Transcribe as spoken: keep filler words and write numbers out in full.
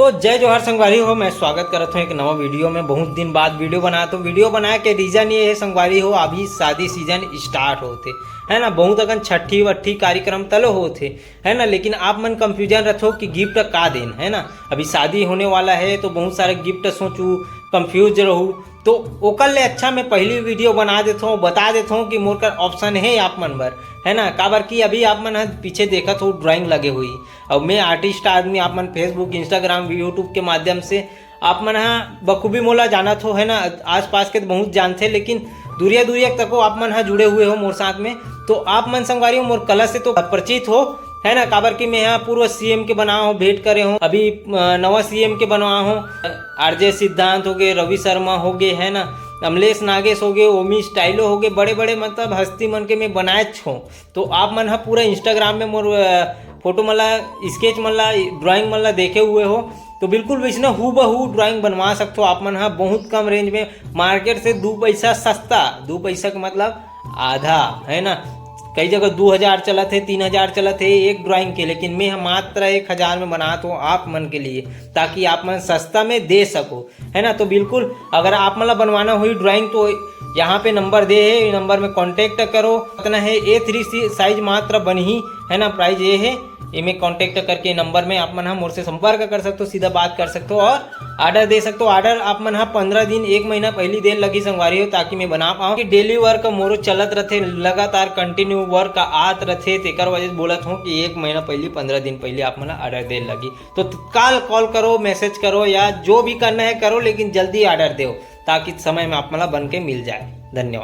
तो जय जोहार संगवारी हो, मैं स्वागत करत हूँ एक नवा वीडियो में। बहुत दिन बाद वीडियो बना, तो वीडियो बनाए के रीजन ये है संगवारी हो, अभी शादी सीजन स्टार्ट होते है ना, बहुत अकन छट्ठी वट्ठी कार्यक्रम तलो होते है ना, लेकिन आप मन कंफ्यूजन रथो कि गिफ्ट का देन है ना। अभी शादी होने वाला है तो बहुत सारे गिफ्ट सोचू, कंफ्यूज रहू, तो ओकर ले अच्छा मैं पहली वीडियो बना देत हूँ, बता देत हूँ कि मोर कर ऑप्शन है आप मन बर है ना। काबर कि अभी आप मन ह पीछे देखत हो ड्राइंग लगे हुई, अब मैं आर्टिस्ट आदमी, आप मन फेसबुक, इंस्टाग्राम, यूट्यूब के माध्यम से आप मन ह बखूबी मोला जानत हो है ना, आसपास के तो बहुत जानथे, लेकिन दुरिया दुरिया तको आप मन ह जुड़े हुए हो मोर साथ में। तो आप मन संगवारी हो मोर कला से तो परिचित हो है ना, काबर कि मैं यहाँ पूर्व सीएम के बना हो, भेंट करे हो, अभी अ, नवा सीएम के बनवा हो, आरजे सिद्धांत हो गए, रवि शर्मा हो गए है ना, अमलेश नागेश हो गए, ओमी स्टाइलो हो गए, बड़े बड़े मतलब हस्ती मन के मैं बनाए छो। तो आप मन ह पूरा इंस्टाग्राम में मोर अ, फोटो मन ला, स्केच मन ला, ड्राइंग मन ला देखे हुए हो, तो बिल्कुल वैसना हूबहू ड्राइंग बनवा सकते हो आप मन ह बहुत कम रेंज में, मार्केट से दू पैसा सस्ता, दू पैसा के मतलब आधा है ना। कई जगह दू हजार चलत है, तीन हजार चलत है एक ड्राइंग के, लेकिन मैं ह मात्र एक हजार में बनात हूँ आप मन के लिए, ताकि आप मन सस्ता में दे सको है ना। तो बिल्कुल अगर आप मन ला बनवाना हुई ड्राइंग तो यहाँ पे नंबर दे है, नंबर में कॉन्टेक्ट करो। इतना है ए थ्री साइज मात्र बनही है ना, प्राइस ये है। एमे कॉन्टेक्ट करके नंबर में आप मन ह मोर से संपर्क कर सकते हो, सीधा बात कर सकते हो और ऑर्डर दे सकते हो। ऑर्डर आप मन ह पंद्रह दिन, एक महीना पहली देर लगी संगवारी हो, ताकि मैं बना पाऊँ कि डेली वर्क मोरो चलत रथे, लगातार कंटिन्यू वर्क आत रथे, तेकर वजह से बोलत हूँ कि एक महीना पहली, पंद्रह दिन पहली आप मन ऑर्डर दे लगी। तो तत्काल कॉल करो, मैसेज करो या जो भी करना है करो, लेकिन जल्दी ऑर्डर दो, ताकि समय में आप मन ला बन के मिल जाए। धन्यवाद।